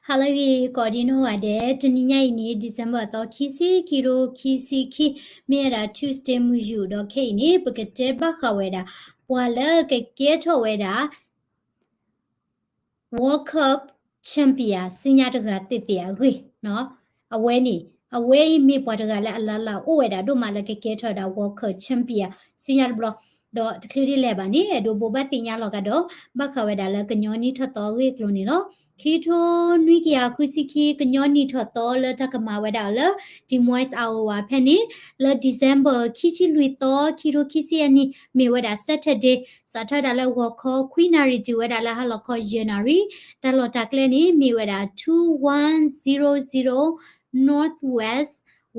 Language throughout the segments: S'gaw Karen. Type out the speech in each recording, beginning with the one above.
ဟါလၢအဂ့ၤ ကိးဒံနီၢ်ဂၤဒဲး, တနံၤညါအံၤန့ၣ် December အသီခံဆံ, ခံကထိခံဆံခံ, မ့ၢ်ဝဲဒၣ် Tuesday မုၢ်ယူာ်, ဒီးခဲအံၤန့ၣ် ပကတဲဘၣ်ဃးဝဲဒၣ် ပှၤလၢကကဲထီၣ်ဝဲဒၣ် World Cup champion ဆူညါတဂၤသ့ၣ်သ့ၣ်အဂ့ၢ်, အဝဲန့ၣ် အဝဲအံၤမ့ၢ်ပှၤတဂၤလၢအလၢ်လၢ်အိၣ်ဝဲဒၣ်ဒိၣ်မးလၢကကဲထီၣ်ဝဲဒၣ် World Cup champion ဆူညါတဘျီ, ဒီးတချုးဒ်လဲၣ်ဘၣ်န့ၣ် အဲၣ်ဒိးဘိးဘၣ်သ့ၣ်ညါလီၤကဒီး ဘၣ်ဃးဝဲဒၣ်လၢကညီနံၣ်ထီၣ်သီအဂ့ၢ်အကျိၤန့ၣ်လီၤ. ခံကထိနွံကယၤဃုဆံခံ ကညီနံၣ်ထီၣ်သီလၢတၢ်ကမၤဝဲဒၣ်အီၤလၢ Des Moines, Iowa ဖဲန့ၣ် လၢ December ခံဆံလွံၢ်သီ ခံကထိခံဆံအနံၤ မ့ၢ်ဝဲဒၣ် Saturday, စးထီၣ်ဝဲဒၣ်လၢဂီၤခီခွံနၣ်ရံၣ် တုၤဝဲဒၣ်လၢဟါလီၤခီယဲၢ်နၣ်ရံၣ်, တၢ်လီၢ်တၢ်ကျဲန့ၣ် မ့ၢ်ဝဲဒၣ် two one zero zero Northwest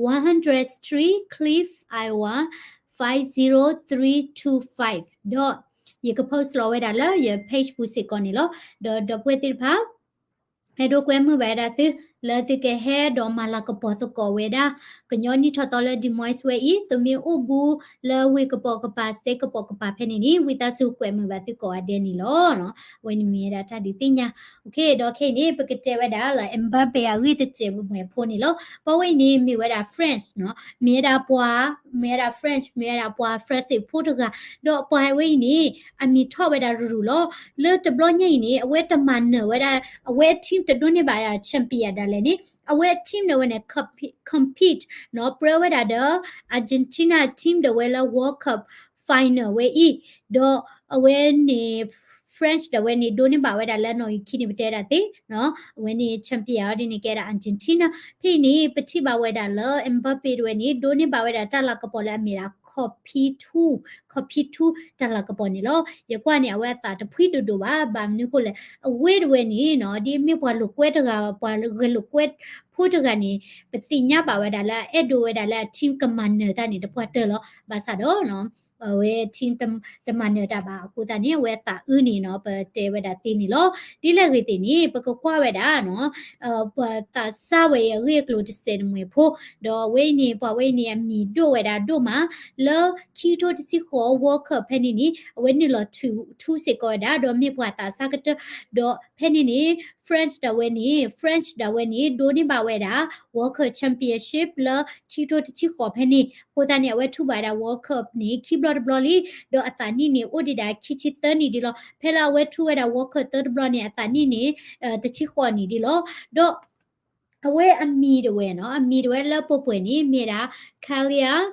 one hundredth Street, Cliff, Iowa five zero three two five, ဒီးယက post လီၤဝဲဒၣ်လၢယ page ပူၤစ့ၢ်ကီးန့ၣ်လီၤ. ဒီးဒီပုၢ်ဝဲၢ်သ့ၣ်တဖၣ် အဲၣ်ဒိးကွဲမုာ်ဘၣ်ဝဲဒၣ်သု လၢသုကဟဲဒီးမၤလၤကပီၤသကိးဝဲဒၣ် ကညီနံၣ်ထီၣ်သီလၢ Des Moines ဝဲအံၤ, သုမ့ၢ်အိၣ်ဘူးလၢဝ့ၢ်ကပိာ်ကပၤ state ကပိာ်ကပၤဖဲန့ၣ်န့ၣ် ဝံသးစူၤကွဲမုာ်ဘၣ်သုကိးဂၤဒဲးန့ၣ်လီၤ. အဝဲန့ၣ်မ့ၢ်ဝဲဒၣ်တၢ်ဒုးသ့ၣ်ညါ, ဒီးခဲအံၤန့ၣ် ပကတဲဝဲဒၣ်လၢ Mbappe အဂ့ၢ်တစဲးမွဲဖိန့ၣ်လီၤ. ပှၤဝဲအံၤန့ၣ် မ့ၢ်ဝဲဒၣ် French နီၤ, မ့ၢ်ဝဲဒၣ်ပှၤ, မ့ၢ်ဝဲဒၣ် French, မ့ၢ်ဝဲဒၣ်ပှၤ France ဖိတဂၤ, ဒီးပှၤဝဲအံၤန့ၣ် အမံၤထီၣ်ဝဲဒၣ်ရူၤရူၤလီၤ. လၢတဘျီညါအံၤန့ၣ် အဝဲတမၤနၢၤဝဲဒၣ်, အဝဲအ team တဒိးန့ၢ်ဘၣ် champion ဒၣ်လဲာ်န့ၣ် အဝဲအ team ဒၣ်ဝဲန့ၣ် compete နီၤ, ပြၢဝဲဒၣ်ဒီး Argentina team ဒၣ်ဝဲလၢ World Cup final ဝဲအံၤ, ဒီးအဝဲန့ၣ် French ဒၣ်ဝဲန့ၣ် ဒိးန့ၢ်ဘၣ်ဝဲဒၣ်လၢနီၣ်ဂံၢ်ခံန့ၣ် ပတဲဒၣ်သ့, အဝဲန့ၣ် champion အီၤဒ်န့ၣ်ကဲဒၣ် Argentina. ဖဲအံၤန့ၣ် ပထံၣ်ဘၣ်ဝဲဒၣ်လၢ Mbappe ဒၣ်ဝဲန့ၣ် ဒိးန့ၢ်ဘၣ်ဝဲဒၣ်တၢ်လၤကပီၤလၢအမ့ၢ်ဒၣ် ခီၣ်ဖံထူ, ခီၣ်ဖံထူတၢ်လၤကပီၤန့ၣ်လီၤ. ယကွၢ်န့ၣ် အဝဲအသးတဖှံဒိၣ်ဒိၣ်ဘၣ်, ဘၣ်မနုၤအဃိလဲၣ်, အဝဲဒၣ်ဝဲန့ၣ်နီၤ ဒ်မ့ၢ်ပှၤလိာ်ကွဲတဂၤ, ပှၤဂဲၤလိာ်ကွဲဖိတဂၤန့ၣ် ပသ့ၣ်ညါဘၣ်ဝဲဒၣ်လၢအအဲၣ်ဒိးဝဲဒၣ်လၢအ team ကမၤနၢၤတၢ်န့ၣ် တပှၢ်တၢၢ်လီၤ. ဘၣ်ဆၣ်ဒီး အဝဲ team တမၤနၢၤတၢ်ဘၣ်အဃိသတးန့ၣ် အဝဲအသးအုးန့ၣ်နီၤ ပတဲဝဲဒၣ်သ့န့ၣ်လီၤ. ဒ်လဲၣ်ဂ့ၤသ့ၣ်န့ၣ် ပကကွၢ်ဝဲဒၣ်နီၤ ပှၤသးစၢ်ဝဲအံၤအဂ့ၢ်အကျိၤတစဲးတမှဲၤဖိ, ဒီးအဝဲအံၤန့ၣ် ပှၤဝဲအံၤန့ၣ် အမံၤဒိၣ်ဝဲဒၣ်ဒိၣ်မး လၢခံကထိတဆံဃိး World Cup ဖဲန့ၣ်န့ၣ် အဝဲနုာ်လီၤထူစ့ၢ်ကီးဝဲဒၣ် ဒီးမ့ၢ်ပှၤသးစၢ်ကတၢၢ်, ဒီးဖဲန့ၣ်န့ၣ် French ဒၣ်ဝဲန့ၣ်, French ဒၣ်ဝဲန့ၣ် ဒိးန့ၢ်ဘၣ်ဝဲဒၣ် World Cup Championship လၢခံကထိတဆံဃိးဖဲန့ၣ်, အဃိသတးန့ၣ် အဝဲထူဘၣ်ဝဲဒၣ် World Cup န့ၣ် ခံဘျီတဘျီလံ, ဒီးအသးနံၣ်န့ၣ်အိၣ်ဒံးဒၣ်ခံဆံသၢနံၣ်ဒံးလီၤ. ဖဲလၢအဝဲထူဝဲဒၣ် World Cup သၢတဘျီန့ၣ် အသးနံၣ်န့ၣ် တဆံဃိးနံၣ်ဒံးလီၤ. ဒီး အဝဲအမံၤဒၣ်ဝဲနီၤ, အမံၤဒၣ်ဝဲလၢပှဲၤပှဲၤန့ၣ် မ့ၢ်ဒၣ် Kylian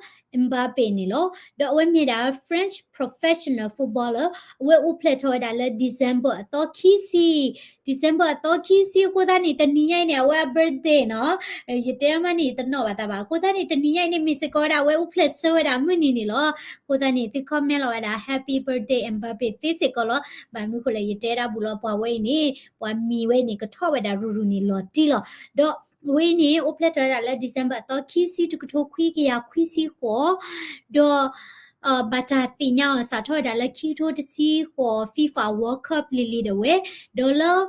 Mbappe န့ၣ်လီၤ. ဒီးအဝဲမ့ၢ်ဒၣ် French professional footballer, အဝဲအိၣ်ဖျဲၣ်ထီၣ်ဝဲဒၣ်လၢ December အသီခံဆံ, December အသီခံဆံအဃိသတးန့ၣ် တနံၤညါအံၤန့ၣ် အဝဲအ birthday နီၤ, ယတဲမးန့ၣ် ယတနီၣ်ဘၣ်သးဘၣ်. အဃိသတးန့ၣ် တနံၤညါအံၤန့ၣ် မ့ၢ်စ့ၢ်ကီးဝဲဒၣ် အဝဲအိၣ်ဖျဲၣ်ဆၢဝဲဒၣ်အမုၢ်နံၤန့ၣ်လီၤ. အဃိသတးန့ၣ် သု comment လီၤဝဲဒၣ် Happy birthday Mbappe သ့စ့ၢ်ကီးလီၤ. ဘၣ်မနုၤအဃိလဲၣ် ယတဲဒၣ်ဘူးလီၤ ပှၤဝဲအံၤန့ၣ် ပှၤမံၤဝဲအံၤန့ၣ် ကထီၣ်ဝဲဒၣ်ရူၤရူၤန့ၣ်လီၤတံၢ်လီၤ. ဒီးအဝဲအံၤန့ၣ် အိၣ်ဖျဲၣ်ထီၣ်ဝဲဒၣ်လၢ December အသီခံဆံ တကထိခွံကယၤခွံဆံဃိး, ဒီး ဘၣ်တၢ်သ့ၣ်ညါအီၤ စးထီၣ်ဝဲဒၣ်လၢခံကထိတဆံဃိး FIFA World Cup လံၤလံၤဒၣ်ဝဲ, ဒီးလၢ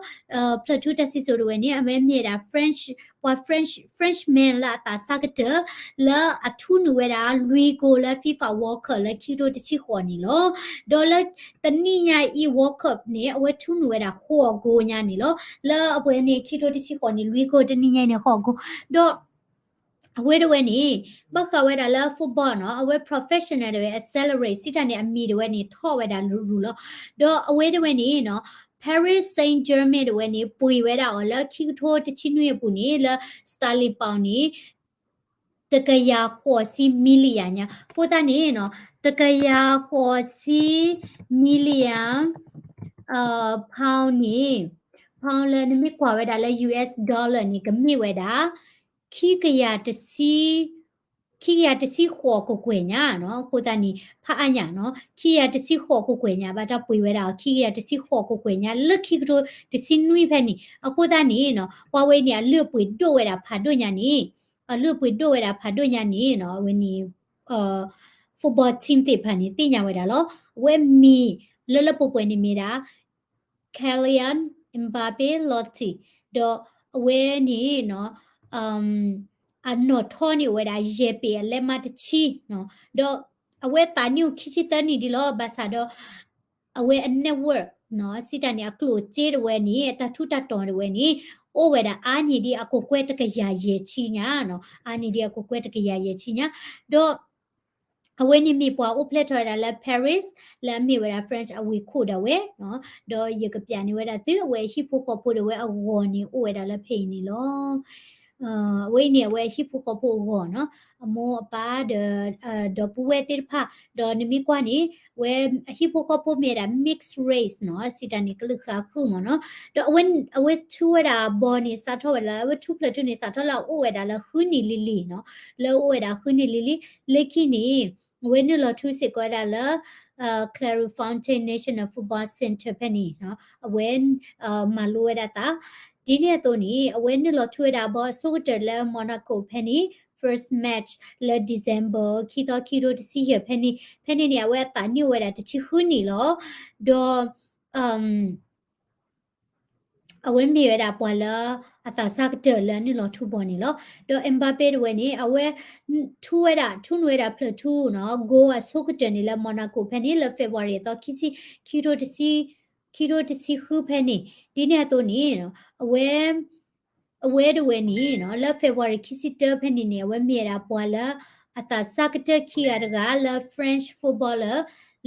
ဖျၢၣ်ထူတၢ်စံၣ်စိၤဒၣ်ဝဲန့ၣ် အဝဲမ့ၢ်ဝဲဒၣ် French, ပှၤ French, Frenchman လၢအသးစၢ်ကတၢၢ် လၢအထူနုာ်ဝဲဒၣ်လွံၢ်ဂိၢ်လၢ FIFA World Cup လၢခံကထိတဆံဃိးန့ၣ်လီၤ. ဒီးလၢတနံၣ်ညါအံၤ World Cup န့ၣ် အဝဲထူနုာ်ဝဲဒၣ်ဃိးဂိၢ်ညါန့ၣ်လီၤ. လၢအပှဲၤန့ၣ် ခံကထိတဆံဃိးန့ၣ် လွံၢ်ဂိၢ်, တနံၣ်ညါအံၤန့ၣ် ဃိးဂိၢ်, ဒီး အဝဲဒၣ်ဝဲန့ၣ် ဘၣ်ဃးဝဲဒၣ်လၢ football နီၤ, အဝဲ professional ဒၣ်ဝဲ အ celebrate စံးတၢ်န့ၣ် အမံၤဒၣ်ဝဲန့ၣ် ထီၣ်ဝဲဒၣ်ရူၤရူၤလီၤ. ဒီးအဝဲဒၣ်ဝဲန့ၣ်နီၤ Paris Saint-Germain ဒၣ်ဝဲန့ၣ် ပှ့ၤဝဲဒၣ်အီၤလၢခံကထိတဆံနွံအပူၤန့ၣ် လၢ sterling pound န့ၣ် တကယၤဃိးဆံ million ညါ. အဃိသတးန့ၣ်နီၤ တကယၤဃိးဆံ million pound န့ၣ်, pound လၢနမ့ၢ်ကွၢ်ဝဲဒၣ်လၢ US dollar န့ၣ် ကမ့ၢ်ဝဲဒၣ် ခံကယၤတဆံ, ခံကယၤတဆံဃိးကကွဲၢ်ညါနီၤ. အဃိသတးန့ၣ် ဖးအါညါနီၤ, ခံကယၤတဆံဃိးကကွဲၢ်ညါ ဘၣ်တၢ်ပှ့ၤဝဲဒၣ်အီၤ ခံကယၤတဆံဃိးကကွဲၢ်ညါ လၢခံကထိတဆံနွံဖဲန့ၣ်. အဃိသတးန့ၣ်နီၤ ပှၤဝဲန့ၣ် အလုၢ်အပှ့ၤဒိၣ်ဝဲဒၣ်ဖးဒိၣ်ညါန့ၣ်, အလုၢ်အပှ့ၤဒိၣ်ဝဲဒၣ်ဖးဒိၣ်ညါန့ၣ်နီၤ အဝဲန့ၣ် football team သ့ၣ်တဖၣ်န့ၣ် သ့ၣ်ညါဝဲဒၣ်လီၤ. အဝဲမံၤလၢလၢပှဲၤပှဲၤန့ၣ်မ့ၢ်ဒၣ် Kylian Mbappe Lottie, ဒီးအဝဲန့ၣ်နီၤ အနီၣ်ထီန့ၣ်အိၣ်ဝဲဒၣ် ယဲၢ်ပ့ၤအလဲမးတဆံနီၤ, ဒီးအဝဲသးနံၣ်အိၣ်ခံဆံသၢနံၣ်ဒံးလီၤ. ဘၣ်ဆၣ်ဒီး အဝဲအ net worth နီၤ စံးတၢ်န့ၣ် အကျိၣ်စ့ဒၣ်ဝဲန့ၣ် အတၢ်ထူးတၢ်တီၤဒၣ်ဝဲန့ၣ် အိၣ်ဝဲဒၣ်အါန့ၢ်ဒံးအကကွဲၢ်တကယၤယဲၢ်ဆံညါနီၤ, အါန့ၢ်ဒံးအကကွဲၢ်တကယၤယဲၢ်ဆံညါ, ဒီး အဝဲန့ၣ်မ့ၢ်ပှၤအိၣ်ဖျဲၣ်ထီၣ်ဝဲဒၣ်လၢ Paris လၢအမ့ၢ်ဝဲဒၣ် French အဝ့ၢ်ခိၣ်ဒၣ်ဝဲနီၤ, ဒီးယကပျးန့ၢ်ဝဲဒၣ်သု အဝဲအဟံၣ်ဖိဃီဖိဒၣ်ဝဲအဂီၤန့ၣ် အိၣ်ဝဲဒၣ်လၢဖဲအံၤန့ၣ်လီၤ. အဝဲအံၤန့ၣ် အဝဲအဟံၣ်ဖိဃီဖိအဂီၤနီၤ, အမိၢ်အပၢ်ဒီး ဒီပုၢ်ဝဲၢ်သ့ၣ်တဖၣ်, ဒီးနမ့ၢ်ကွၢ်န့ၣ် အဝဲအဟံၣ်ဖိဃီဖိမ့ၢ်ဝဲဒၣ် mixed race နီၤ, စံးတၢ်န့ၣ်ကလုာ်ဃာ်ဃုာ်မ့ၢ်နီၤ, ဒီးအဝဲ အဝဲထူဝဲဒၣ်ဘီန့ၣ် စးထီၣ်ဝဲဒၣ်လၢ အဝဲထူဖျၢၣ်ထူန့ၣ် စးထီၣ်လၢအအိၣ်ဝဲဒၣ်လၢဃုနံၣ်လံၤလံၤနီၤ, လၢအအိၣ်ဝဲဒၣ်ဃုနံၣ်လံၤလံၤ, လၢခံန့ၣ် အဝဲနုာ်လီၤထူစ့ၢ်ကီးဝဲဒၣ်လၢ Clairefontaine National Football Centre ဖဲန့ၣ်နီၤ, အဝဲ မၤလိဝဲဒၣ်သး, ဒ်န့ၣ်အသိးန့ၣ် အဝဲနုာ်လီၤထူဝဲဒၣ်ဘီအဆိကတၢၢ်လၢ Monaco ဖဲန့ၣ် first match လၢ December ခံသီခံကထိတဆံယဲၢ်ဖဲန့ၣ်, ဖဲန့ၣ်န့ၣ် အဝဲအသးနံၣ်အိၣ်ဝဲဒၣ်တဆံဃုနံၣ်လီၤ. ဒီး အဝဲမ့ၢ်ဝဲဒၣ်ပှၤလၢအသးစၢ်ကတၢၢ်လၢအနုာ်လီၤထူဘီန့ၣ်လီၤ. ဒီး Mbappé တဝဲန့ၣ် အဝဲ ထူဝဲဒၣ် ထူနုာ်ဝဲဒၣ်ဖျၢၣ်ထူနီၤ goal အဆိကတၢၢ်န့ၣ်လၢ Monaco ဖဲန့ၣ် လၢ February အသီ ခံဆံ ခံကထိတဆံ ခံကထိတဆံဃုဖဲန့ၣ်, ဒ်န့ၣ်အသိးန့ၣ် အဝဲ အဝဲတဝဲန့ၣ်နီၤ လၢ February ခံဆံတၢဖဲန့ၣ်န့ၣ် အဝဲမ့ၢ်ဝဲဒၣ်ပှၤလၢအသးစၢ်ကတၢၢ်ခံဂၤတဂၤလၢ French footballer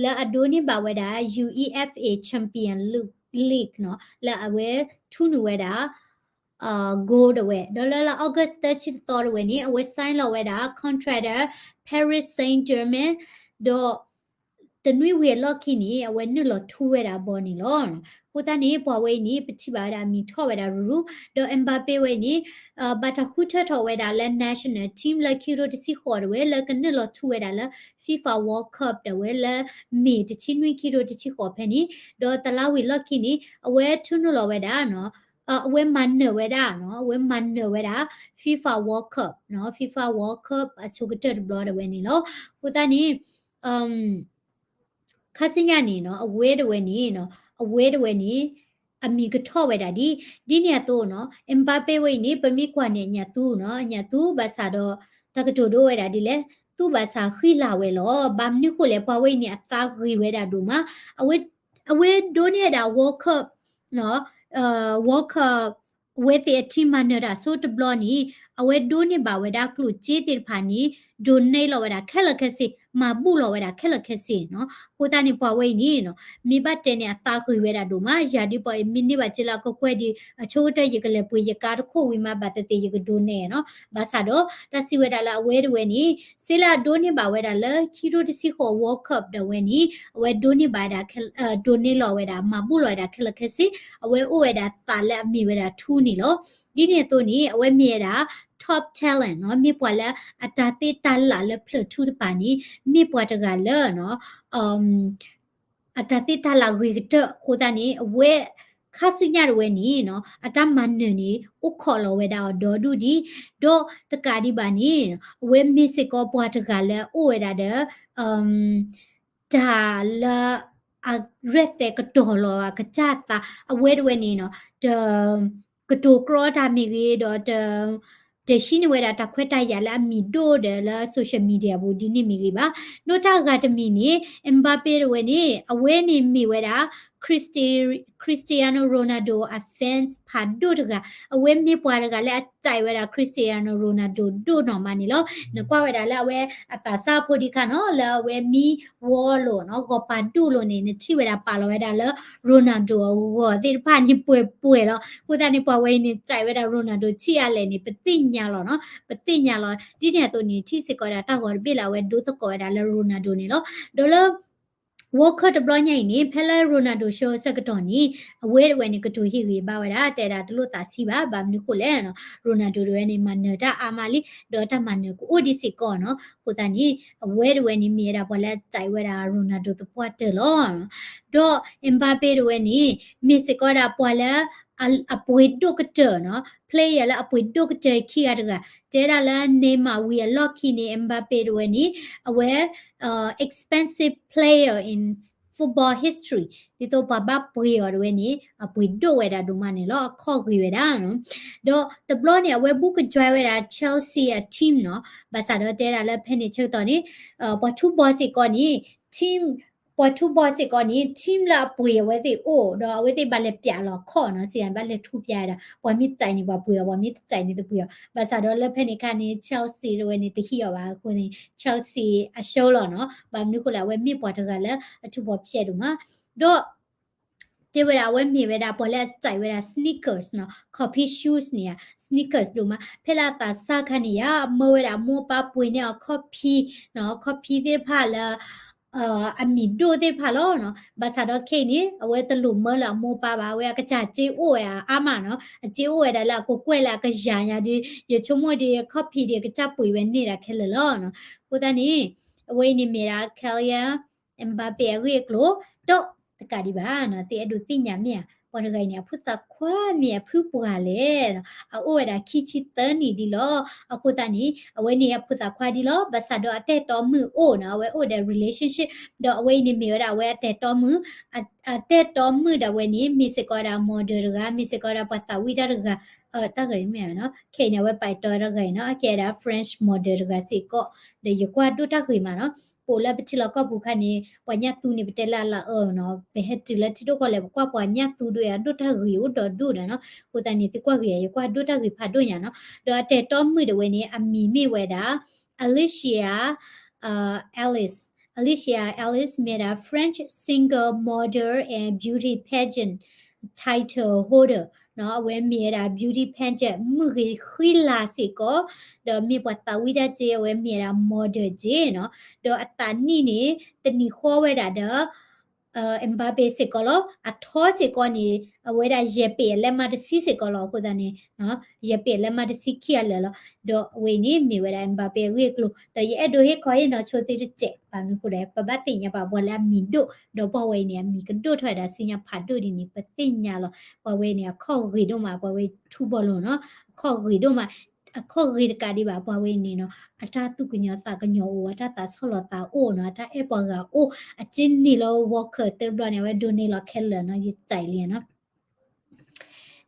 လၢအဒိးန့ၢ်ဘၣ်ဝဲဒၣ် UEFA Champions League နီၤ လၢအဝဲထူနုာ်ဝဲဒၣ် goal တဝဲ, ဒီးလၢလါ August သၢဆံတသီတဝဲန့ၣ် အဝဲ sign လီၤဝဲဒၣ် contract ဒီး Paris Saint-Germain ဒီး တနွံဝံၤအလီၢ်ခံန့ၣ် အဝဲနုာ်လီၤထူဝဲဒၣ်ဘီန့ၣ်လီၤ. အဃိသတးန့ၣ် ပှၤဝဲအံၤန့ၣ် ပထံၣ်ဘၣ်ဝဲဒၣ်အမံၤထီၣ်ဝဲဒၣ်ရူၤရူၤ, ဒီး Mbappé ဝဲအံၤန့ၣ် ဘၣ်တၢ်ဃုထၢထီၣ်ဝဲဒၣ်လၢ national team လၢခံကထိတဆံဃိးတဝဲ လၢကနုာ်လီၤထူဝဲဒၣ်လၢ FIFA World Cup တဝဲလၢ May တဆံနွံ ခံကထိတဆံဃိးဖဲန့ၣ်, ဒီးတလါဝံၤလီၢ်ခံန့ၣ် အဝဲထူနုာ်လီၤဝဲဒၣ် အဝဲမၤနၢၤဝဲဒၣ်နီၤ အဝဲမၤနၢၤဝဲဒၣ် FIFA World Cup နီၤ FIFA World Cup အဆိကတၢၢ်တဘျီတဝဲန့ၣ်လီၤ. အဃိသတးန့ၣ် ခါဆူညါန့ၣ်နီၤ အဝဲတဝဲန့ၣ်နီၤ အဝဲတဝဲန့ၣ် အမံၤကထီၣ်ဝဲဒၣ်ဒ် ဒ်န့ၣ်အသိးနီၤ Mbappé ဝဲအံၤန့ၣ် ပမ့ၢ်ကွၢ်န့ၣ် အညၣ်သူနီၤ အညၣ်သူ ဘၣ်ဆၣ်ဒီး တၢ်ကတိၤဒိဝဲဒၣ်ဒ်လဲၣ် သူဘၣ်ဆၣ်ဃံလၤဝဲလီၤ. ဘၣ်မနုၤဃိလဲၣ် ပှၤဝဲအံၤန့ၣ် အသးဂ့ၤဝဲဒၣ်ဒိၣ်မး အဝဲဒိးန့ၢ်ဝဲဒၣ် World Cup နီၤ World Cup အဝဲသ့ၣ်အ team မၤနၢၤတၢ်အဆိတဘျီန့ၣ် အဝဲဒိးန့ၢ်ဘၣ်ဝဲဒၣ်ကျိၣ်စ့သ့ၣ်တဖၣ်န့ၣ် donate လီၤဝဲဒၣ်ခဲလၢာ်ခဲဆ့ မၤဘူၣ်လီၤဝဲဒၣ်ခဲလၢာ်ခဲဆ့နီၤ. အဃိသတးန့ၣ် ပှၤဝဲအံၤန့ၣ်နီၤ မ့ၢ်ဘၣ်တဲန့ၣ် အသးဂ့ၤဝဲဒၣ်ဒိၣ်မး ယၤဒ်ပှၤအံၤ မ့ၢ်န့ၢ်ဘၣ်စ့လၢအကကွဲၢ်ဒံး အဆိကတၢၢ် ယကလဲၤပှ့ၤယကါတခိၣ်ဝံၤမး ဘၣ်သ့ၣ်သ့ၣ် ယကဒိးနဲၣ်နီၤ. ဘၣ်ဆၣ်ဒီး တၢ်စံးဝဲဒၣ်လၢအဝဲတဝဲန့ၣ် စ့လၢအဒိးန့ၢ်ဘၣ်ဝဲဒၣ်လၢ ခံကထိတဆံဃိး World Cup တဝဲန့ၣ် အဝဲဒိးန့ၢ်ဘၣ်ဝဲဒၣ် donate လီၤဝဲဒၣ် မၤဘူၣ်လီၤဝဲဒၣ်ခဲလၢာ်ခဲဆ့ အဝဲအိၣ်ဝဲဒၣ်သးလၢအမ့ၢ်ဝဲဒၣ်ထူန့ၣ်လီၤ. ဒ်န့ၣ်အသိးန့ၣ် အဝဲမ့ၢ်ဝဲဒၣ် top talent နီၤ မ့ၢ်ပှၤလၢအတၢ်သ့တၢ်လၢ်လၢဖျၢၣ်ထူတပၤန့ၣ် မ့ၢ်ပှၤတဂၤလၢနီၤ အတၢ်သ့တၢ်လၢ်ဂ့ၤကတၢၢ်အဃိသတးန့ၣ် အဝဲ ခါဆူညါတဝဲန့ၣ်နီၤ အတၢ်မၤနၢၤန့ၣ် အိၣ်ခိးလီၤဝဲဒၣ်အီၤဒီဒူၣ်ဒံး ဒီးတကးဒံးဘၣ်န့ၣ် အဝဲမ့ၢ်စ့ၢ်ကီးပှၤတဂၤလၢအအိၣ်ဝဲဒၣ်ဒီး တၢ်လၢ အရဲၣ်သဲးကတီၤလီၤအကစၢ်သး အဝဲတဝဲန့ၣ်နီၤ တ ကတိၤကြီတၢ်မ့ၢ်ဂ့ၤ ဒီး တဟံးန့ၢ်ဝဲဒၣ်တၢ်ခွဲးတၢ်ယာ်လၢအမံၤဒိၣ်ဒီးလၢ social media ပူၤဒ်န့ၣ်မ့ၢ်ဂ့ၤဘၣ်. ဒီးတၢ်အဂၤတမံၤန့ၣ် Mbappé တဝဲန့ၣ် အဝဲန့ၣ်မ့ၢ်ဝဲဒၣ် Cristi- Cristiano Ronaldo အ fans ဖးဒိၣ်တဂၤ အဝဲမ့ၢ်ပှၤတဂၤလၢအ ကြိုက် ဝဲဒၣ် Cristiano Ronaldo ဒိၣ်နီၢ်မးန့ၣ်လီၤ. နကွၢ်ဝဲဒၣ်လၢအဝဲအသးစၢ်ဖိဒံးခါနီၤ လၢအဝဲမံဝီလိာ်နီၤ ဂီၤပာ်ဒိၣ်လိာ်န့ၣ် နထံၣ်ဝဲဒၣ်ပာ်လီၤဝဲဒၣ်လၢ Ronaldo အဂီၤသ့ၣ်တဖၣ်န့ၣ် ပှဲၤပှဲၤလီၤ. အဃိသတးန့ၣ် ပှၤဝဲအံၤန့ၣ် ကြိုက် ဝဲဒၣ် Ronaldo ဆံးအါလဲၣ်န့ၣ် ပသ့ၣ်ညါလီၤနီၤ ပသ့ၣ်ညါလီၤ. ဒ်န့ၣ်အသိးန့ၣ် ထံၣ်စ့ၢ်ကီးဝဲဒၣ်တၢ်ဂီၤတဘ့ၣ်လၢအဝဲဒိသကိးဝဲဒၣ်လၢ Ronaldo န့ၣ်လီၤ. ဒီးလၢ World Cup တဘျီညါအံၤန့ၣ် ဖဲလၢ Ronaldo ဆှၢဆၢကတီၢ်န့ၣ် အဝဲတဝဲန့ၣ် ကတိၤဟ့ၣ်ဂံၢ်ဘါဝဲဒၣ် တဲဒၣ်တလိၣ်သးဆံးဘၣ် ဘၣ်မနုၤဃိလဲၣ်နီၤ Ronaldo တဝဲန့ၣ် မၤနၢၤတၢ်အါမးလံ ဒီးတၢ်မၤနၢၤကအိၣ်ဒံးစ့ၢ်ကီးနီၤ. အဃိသတးန့ၣ် အဝဲတဝဲန့ၣ် မ့ၢ်ဝဲဒၣ်ပှၤလၢအ ကြိုက် ဝဲဒၣ် Ronaldo သပှၢ်တၢၢ်လီၤ. ဒီး Mbappé တဝဲန့ၣ် မ့ၢ်စ့ၢ်ကီးဝဲဒၣ်ပှၤလၢ အပှ့ၤဒိၣ်ကတၢၢ်နီၤ player လၢအပှ့ၤဒိၣ်ကတၢၢ်ခံဂၤတဂၤ တဲဒၣ်လၢ Neymar ဝံၤအလီၢ်ခံန့ၣ် Mbappé တဝဲန့ၣ် အဝဲ expensive player in football history ဒ်သိးပှၤဘၣ်ပှ့ၤအီၤတဝဲန့ၣ် အပှ့ၤဒိၣ်ဝဲဒၣ်ဒိၣ်မးန့ၣ်လီၤ အခီၣ်ဂ့ၤဝဲဒၣ်နီၤ. ဒီးတဘျီန့ၣ် အဝဲဘူးက join ဝဲဒၣ် Chelsea အ team နီၤ ဘၣ်ဆၣ်ဒီးတဲဒၣ်လၢဖဲန့ၣ်ဆၢကတီၢ်န့ၣ် ပှၤထူဘီစ့ၢ်ကီးန့ၣ် team ပှၤထူဘီစ့ၢ်ကီးန့ၣ် team လၢအပှ့ၤအဝဲသ့ၣ်အိၣ် ဒီးအဝဲသ့ၣ်ဘၣ်လဲၤပျးလီၤခီၣ်နီၤ စံးဘၣ်လဲၤထူပျးဝဲဒၣ် ပှၤမ့ၢ်စဲးန့ၣ် ပှၤပှ့ၤအီၤ ပှၤမ့ၢ်တစဲးန့ၣ် တပှ့ၤအီၤ ဘၣ်ဆၣ်ဒီးလၢဖဲန့ၣ်အခါန့ၣ် Chelsea တဝဲန့ၣ် တဟံးအီၤဘၣ်အဃိန့ၣ် Chelsea အရှုံးလီၤနီၤ ဘၣ်မနုၤအဃိလဲၣ် အဝဲမ့ၢ်ပှၤတဂၤလၢအထူဘီဖျဲးဒိၣ်မး ဒီး တဲဝဲဒၣ် အဝဲမ့ၢ်ဝဲဒၣ်ပှၤလၢအစဲးဝဲဒၣ် sneakers နီၤ copy shoes န့ၣ်ဧါ sneakers ဒိၣ်မး ဖဲလၢအသးစၢ်ခါန့ၣ်ဧါ အမၢဝဲဒၣ်အမိၢ်အပၢ်ပှ့ၤန့ၢ်အီၤ copy နီၤ copy သ့ၣ်တဖၣ်လၢ အမံၤဒိၣ်သ့ၣ်တဖၣ်လီၤနီၤ ဘၣ်ဆၣ်ဒီးခဲအံၤန့ၣ် အဝဲတလိၣ်မၢလၢအမိၢ်အပၢ်ဘၣ် အဝဲအကစၢ်စ့အိၣ်ဝဲအါမးနီၤ အစ့အိၣ်ဝဲဒၣ်လၢအကကွဲၢ်လၢအကယၤညါဒီး ယဆိကမိၣ်ဒီး copy ဒီးကစၢ်ပှ့ၤဝဲန့ၢ်ဒၣ်ခဲလၢာ်လီၤနီၤ အဃိသတးန့ၣ် အဝဲအံၤန့ၣ်မ့ၢ်ဒၣ် Kylian Mbappé အဂ့ၢ်အကျိၤ ဒီးတကးဒံးဘၣ်နီၤ သုအဲၣ်ဒိးသ့ၣ်ညါမ့ၢ်ဧါ ပှၤတဂၤအံၤန့ၣ် အဖိသၣ်ခွါမ့ၢ်အဖုပှၢ်လဲၣ်နီၤ အအိၣ်ဝဲဒၣ်ခံဆံသၢနံၣ်ဒံးလီၤ အဃိသတးန့ၣ် အဝဲန့ၣ်အဖိသၣ်ခွါဒံးလီၤ ဘၣ်ဆၣ်ဒီးအတၢ်အဲၣ်တီမုၣ်အိၣ်နီၤ အဝဲအိၣ်ဒီး relationship ဒီးအဝဲအံၤန့ၣ်မ့ၢ်ဝဲဒၣ်အဝဲအတၢ်အဲၣ်တီမုၣ် အတၢ်အဲၣ်တီမုၣ်ဒၣ်ဝဲန့ၣ် မ့ၢ်စ့ၢ်ကီးဝဲဒၣ် model တဂၤ မ့ၢ်စ့ၢ်ကီးဝဲဒၣ်ပှၤသးဝံၣ်တၢ်တဂၤ တၢ်ဂၤမ့ၢ်ဧါနီၤ ခဲအံၤန့ၣ် အဝဲပာ်အဲၣ်တီတၢ်ဂၤအံၤနီၤ အကဲဝဲဒၣ် French model တဂၤစ့ၢ်ကီး ဒီးယကွၢ်ဒိၣ်တၢ်ဂ့ၤမးနီၤ ပအိၣ်လၢပထံလီၢ်ကီၢ်ပူၤခါန့ၣ် ပှၤညၣ်သူန့ၣ် ပတဲလၢအလၤအၢနီၤ ပဟဲတုၤလၢထံဒိၣ်ကီၢ်လဲၣ် ပကွၢ်ပှၤညၣ်သူဒိၣ်ယၤ ဒိၣ်တၢ်ဂ့ၤအိၣ်ဒီးဒိၣ်ဒီးနီၤ အဃိသတးန့ၣ် သုကွၢ်ဂ့ၤယၤ ယကွၢ်ဒိၣ်တၢ်ဂ့ၤဖးဒိၣ်ညါနီၤ ဒီးအတၢ်အဲၣ်တီမုၣ်ဒၣ်ဝဲန့ၣ် အမံၤမ့ၢ်ဝဲဒၣ် Alicia Alice Alicia Alice မ့ၢ်ဒၣ် French singer, model and beauty pageant title holder နီၤ အဝဲမ့ၢ်ဝဲဒၣ် beauty pageant မုၢ်ဂ့ၤဃံလၤစ့ၢ်ကီး ဒီးမ့ၢ်ပှၤသးဝံၣ်တၢ်စ့ အဝဲမ့ၢ်ဝဲဒၣ် model စ့နီၤ ဒီးအသးနံၣ်န့ၣ် တနံၤဃီဝဲဒၣ်ဒီး Mbappé စ့ၢ်ကီးလီၤ အထီစ့ၢ်ကီးန့ၣ် အဝဲဒၣ်ယဲၢ်ပ့ၤအလဲမးတဆံစ့ၢ်ကီးလီၤ အဃိသတးန့ၣ် ယဲၢ်ပ့ၤအလဲမးတဆံခံအလၢာ်လီၤ ဒီးအဝဲအံၤန့ၣ် မ့ၢ်ဝဲဒၣ် Mbappé အဂ့ၢ်အကျိၤ ဒီးယအဲၣ်ဒိးဟ့ၣ်ခီဟ့ၣ်နီၤဆိသုတစဲး ဘၣ်မနုၤအဃိလဲၣ် ပဘၣ်သ့ၣ်ညါဘၣ်ပှၤလၢအမံၤဒိၣ် ဒီးပှၤဝဲအံၤန့ၣ် အမံၤကဒိၣ်ထီၣ်ဝဲဒၣ်ဆူညါဖးဒိၣ်ဒ်န့ၣ် ပသ့ၣ်ညါလီၤ ပှၤဝဲအံၤန့ၣ် အခီၣ်ဂ့ၤဒိၣ်မး ပှၤဝဲထူဘီလိၤနီၤ အခီၣ်ဂ့ၤဒိၣ်မး အခီၣ်ဂ့ၤတကးဒံးဘၣ် ပှၤဝဲအံၤန့ၣ်နီၤ အတၢ်သူၣ်ကညီၤသးကညီၤအိၣ် အတၢ်သးဆီၣ်လီၤသးအိၣ်နီၤ အတၢ်အဲၣ်ပှၤဂၤအိၣ် အစ့န့ၢ်လၢ World Cup တဘျီန့ၣ် အဝဲဒိးန့ၢ်လီၤခဲလၢာ်နီၤ ယစဲးလံနီၤ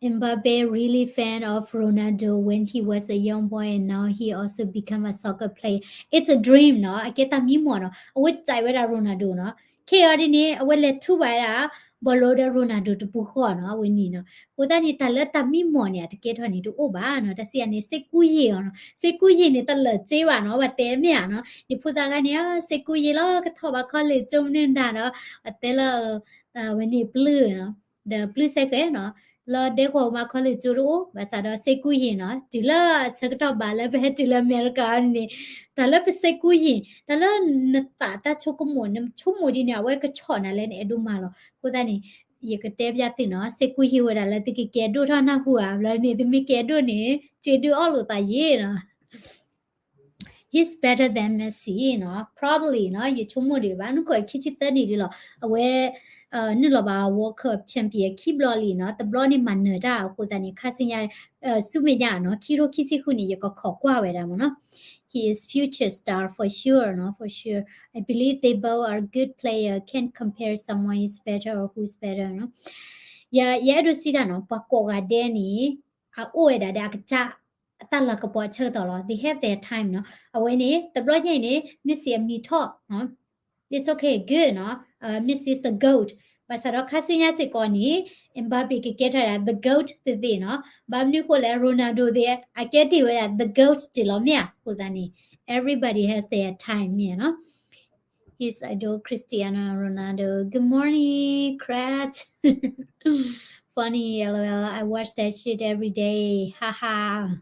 Mbappe really fan of Ronaldo when he was a young boy and now he also become a soccer player. It's a dream နီၤ အကဲတၢ်မံမီၢ်နီၤ အဝဲစဲးဝဲဒၣ် Ronaldo နီၤ ခဲအံၤဒ်န့ၣ် အဝဲလဲၤထူဘၣ်ဝဲဒၣ် ဘီလိဒီး Ronaldo တပူၤဃီနီၤ အဝဲန့ၣ်နီၤ အဃိသတးန့ၣ် တၢ်လၢတၢ်မံမီၢ်န့ၣ် အတကဲထီၣ်န့ၣ်တအိၣ်ဘၣ်နီၤ တၢ်စံးယၤန့ၣ် စိတ်ကူးယဉ် အီၤနီၤ စိတ်ကူးယဉ်န့ၣ် တလၢာ်စ့ဘၣ်နီၤ ဘၣ်တဲမ့ၢ်ဧါနီၤ ယဖိသၣ်ခါန့ၣ် စိတ်ကူးယဉ်လီၤ ကထီၣ်ဘၣ် college ကၠိမနုၤဒၣ်ဒီး အတဲလၢ ဝဲန့ၣ်ပျုၢ်နီၤ ဒီးပျုၢ်စဲဃဲနီၤ လၢဒဲကဝီၤမး college ကၠိတအိၣ် ဘၣ်ဆၣ်ဒီး စိတ်ကူးယဉ် နီၤ တုၤလၢဆၢကတီၢ်ဘၣ်လၢပဟဲတုၤလၢအမဲရကၤန့ၣ် တၢ်လၢပ စိတ်ကူးယဉ် တၢ်လၢနသးတၢ်ဆိကမိၣ် နဆိကမိၣ်ဒ်န့ၣ် အဝဲကဆီၣ်နၤလၢနအဲၣ်ဒိးမၤလီၤ အဃိသတးန့ၣ် ယကတဲပျၢ်သုနီၤ စိတ်ကူးယဉ် ဝဲဒၣ်လၢသုကကဲဒိၣ်ထီၣ်နၢ်ဟူဧါ ဘျီန့ၣ် သုမ့ၢ်ကဲဒိၣ်န့ၣ် ကၠ့ဒုးအီၣ်လိာ်သးယ့ၣ်နီၤ He's better than Messi နီၤ probably နီၤ ယဆိကမိၣ်ဒံးဘၣ် နကွၢ်ခံဆံသၢနံၣ်ဒံးလီၤ အဝဲ နုာ်လီၤဘၣ် World Cup champion ခံဘျီလံနီၤ တဘျီန့ၣ်မၤနၢၤတၢ်အဃိသတးန့ၣ် ခါဆူညါ ဆူမဲာ်ညါနီၤ ခံထိခံဆံဃုန့ၣ် ယကခိးကွၢ်ဝဲဒၣ်မ့ၢ်နီၤ He is future star for sure နီၤ for sure. I believe they both are good player. Can't compare someone is better or who's better နီၤ ယ ယအဲၣ်ဒိးစံးတၢ်နီၤ ပှၤကိးဂၤဒဲးန့ၣ် အအိၣ်ဝဲဒၣ်ဒီးအကစၢ် အတၢ်လၤကပီၤအဆၢကတီၢ်လီၤ they have their time နီၤ အဝဲန့ၣ် တဘျီညါအံၤန့ၣ် Messi အမံၤထီၣ် It's okay, good နီၤ Messi is the goat ဘၣ်ဆၣ်ဒီးခါဆူညါစ့ၢ်ကီးန့ၣ် Mbappe ကကဲထီၣ်ဒၣ် the goat သ့ၣ်သ့ၣ်နီၤ ဘၣ်မနုၤအဃိလဲၣ် Ronaldo သ့ၣ် အကဲတ့ၢ်ဝဲဒၣ် the goat က့လီၤမ့ၢ်ဧါ အဃိသတးန့ၣ် everybody has their time မ့ၢ်ဧါနီၤ His idol Cristiano Ronaldo. Good morning, Krat. Funny, lol. I watch that shit every day. Haha.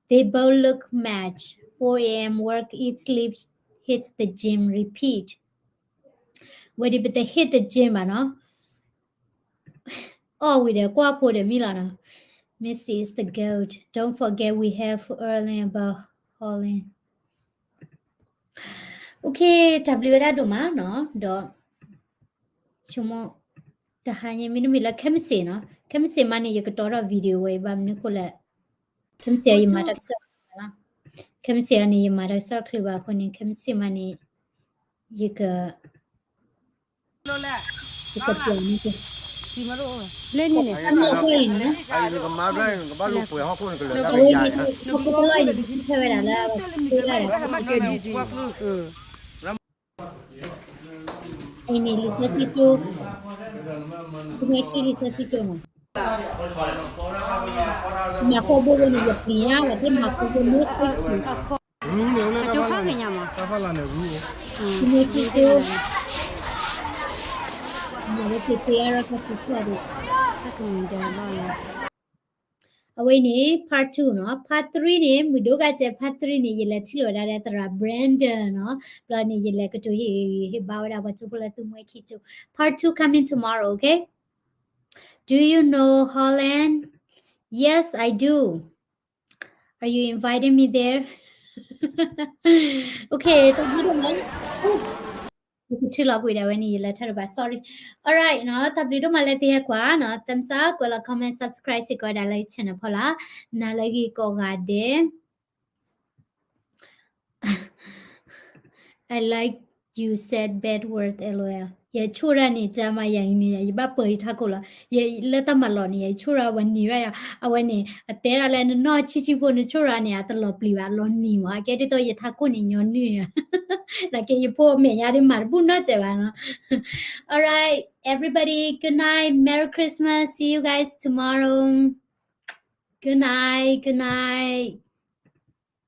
They both look match. four a.m. work, eat, sleep, hit the gym, repeat. Where did they hit the gym ဘၣ်နီၤ အီၣ်ဝံၤဒီးကွၢ်ဖိဒီးမံလီၤနီၤ Messi is the goat. Don't forget we have Erling about Haaland. Okay တၢ်ဘျုးဝဲဒၣ်ဒိၣ်မးနီၤ ဒီး ဆိကမိၣ် တဟါညါမ့တမ့ၢ်လၢခဲမုၢ်ဆ့ၣ်နီၤ ခဲမုၢ်ဆ့ၣ်မးန့ၣ် ယကတီထီၣ် video ဝဲအံၤ ဘၣ်မနုၤအဃိလဲၣ် ခဲမုၢ်ဆ့ၣ်အံၤယမၤတၢ်ကစီၣ် ခဲမုၢ်ဆ့ၣ်အံၤန့ၣ် ယမၤတၢ်ကစီၣ်ချုးဘၣ်အဃိန့ၣ် ခဲမုၢ်ဆ့ၣ်မးန့ၣ် ယက ယကပျးန့ၣ် လၢန့ၣ်န့ၣ် အဝဲန့ၣ် ခီဖျိတလီၢ်အံၤန့ၣ် ထဲဝဲဒၣ်လၢ အဝဲတဲဝဲဒၣ် အံၤန့ၣ် လံာ်စီဆှံကၠိ, ကမဲခံလံာ်စီဆှံကၠိနီၤ, မၤဃီဘိန့ၣ် ယပျံၤညါဝဲသ့ၣ် မၤဃီဘိ most safety. ကမဲခံကၠိ, မၤဝဲသ့ၣ်သ့ၣ်အါရၢ်ကသူၣ်ဖျီၣ်ဒီး, အဝဲန့ၣ် part two နီၤ, part three န့ၣ် မုၢ်ဒိၣ်ကစဲး part three န့ၣ် ယလဲၤထံၣ်လိာ်ဝဲဒၣ်လၢသရၣ် Brandon နီၤ, ဘျီန့ၣ် ယလဲၤကတိၤဟ့ၣ် ဟ့ၣ်ဘါဝဲဒၣ်ပှၤကၠိဖိလၢသူမှဲခံကၠိ, part two coming tomorrow, okay? Do you know Holland? Yes, I do. Are you inviting me there? Okay, တၢ်ဘျုးဒိၣ်မး, ယကထုးလီၤကွံာ်ဒၣ်ဝဲန့ၣ် ယလဲၤထီၣ်တဘၣ် sorry. Alright နီၤ, တၢ်ဘျုးဒိၣ်မးလၢသုဟဲကွၢ်နီၤ, thumbs up, ကွဲးလီၤ comment, subscribe စ့ၢ်ကီးဒၣ်လၢ channel ဖီလာ်, နၤလၢဂ့ၤကိးဂၤဒဲး. I like you said bad word, LOL. ယဆိၣ်တၢ်န့ၣ် ကမၤယၤအံၤန့ၣ် ယဘၣ်ပၢၤယထးခိၣ်လီၤ. ယလၢတၢ်မၤလီၤန့ၣ် ယဆိၣ်တၢ်ဝဲနံၤဘၣ်ယၤ, အဝဲန့ၣ် အတဲဒၣ်လၢနနီၢ်ဆံးဆံးဖိ နဆိၣ်တၢ်န့ၣ် အတလီၤပျံၤဘၣ် လီၤနံၤမး, အကဲဒ်သိးယထးခိၣ်န့ၣ် ညီနုၢ်န့ၣ်, နာ်က့ယဖိအမဲာ်ညါဒ်မၤတဘူၣ်နီတစဲးဘၣ်နီၤ. Alright, everybody, good night, Merry Christmas, see you guys tomorrow. Good night, good night.